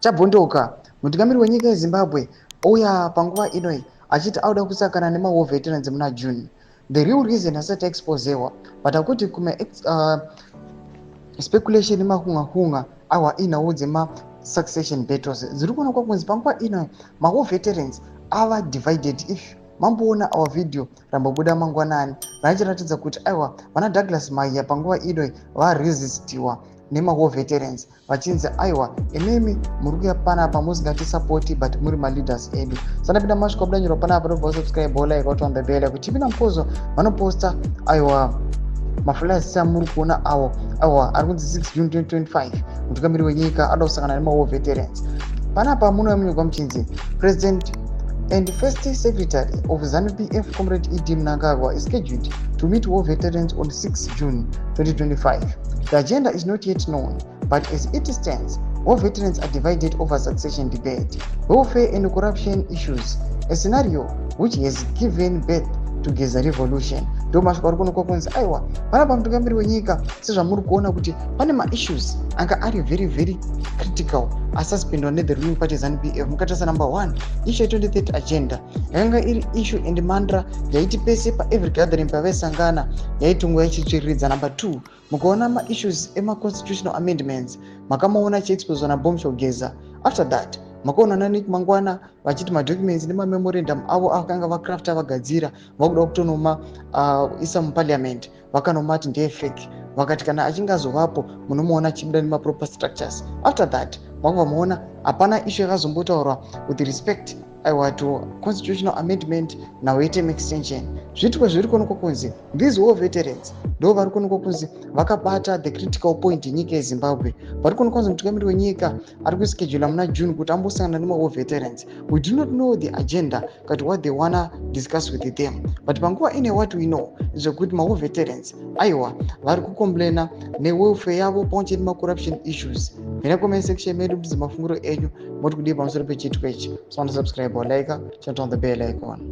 Chabvondoka mutungamiri wenyika yeZimbabwe ouya panguva inoi achiti auda kusakana nemawar veterans muna June. The real reason asati exposewa, but akuti kuma speculation nemakunga-kunga awa inhau dzema-succession battles dziri kuonekwa kunzi panguva ino mawar veterans ava divided. If mamboona our video rambobuda mangwanani rachiratidza kuti aiwa, vana Douglas Maiya panguva ino varesistiwa nemawar veterans, vachinzi aiwa, imimi muri kuya panapa musingatisapoti, but muri maleaders edu. Sandapinda masvika budanyirwa panapa, ndobva subscribe, like, on the bell kuti tipinda mupozo vanoposta. Aiwa, maflyers amuri kuona awo, aiwa, ari kunzi 6 June 2025 mutungamiri wenyika ada kusangana nemawar veterans. Panapa munouya munyorwa muchinzi, "President and First Secretary of ZANU-PF, Comrade ED Mnangagwa, is scheduled to meet war veterans on 6 June 2025. The agenda is not yet known, but as it stands, war veterans are divided over succession debate, welfare and corruption issues, a scenario which has given birth to Geza revolution." Ndo masvika ari kuonekwa kunzi aiwa, panapa mutungamiri wenyika, sezvamuri kuona kuti pane maissues anga ari very very critical asuspendwa nethe ruling party ZANU-PF. Mukatarisa number one issue ye2030 agenda yakanga iri issue and mantra yaiti pese paevery gathering pavaisangana yaitongwa yachitsviriridza. Number two, mukaona maissues emaconstitutional amendments, makamaona achiexposwa naBombshell Geza. After that makaona naNick Mangwana vachiti madocuments nemamemorandum avo akanga vacrafta vagadzira vakuda kutonoma isa muparliament, vakanomati ndeyefake, vakati kana achinge azovapo munomuona achibuda nemaproper structures. After that makubva maona hapana issue yakazombotaurwa with respect, aiwa, to constitutional amendment nhau yeterm extension. Zviitwa zviri kuonekwa kunzi these war veterans ndo vari kuonekwa kunzi vakabata the critical point yenyika yeZimbabwe. Vari kuonekwa kunzi mutungamiri wenyika ari kuschedula muna June kuti ambosangana nemawar veterans. We do not know the agenda kati what they wanna discuss with them, but panguva ine what we know zvekuti mawar veterans, aiwa, vari kucomplaina newelfare yavo pamwe chete nemacorruption issues. Mhina comment section medu kuti mafungiro enyu moti kudii pamusoro pechiitiko ichi. So subscribe or like, turn on the bell icon.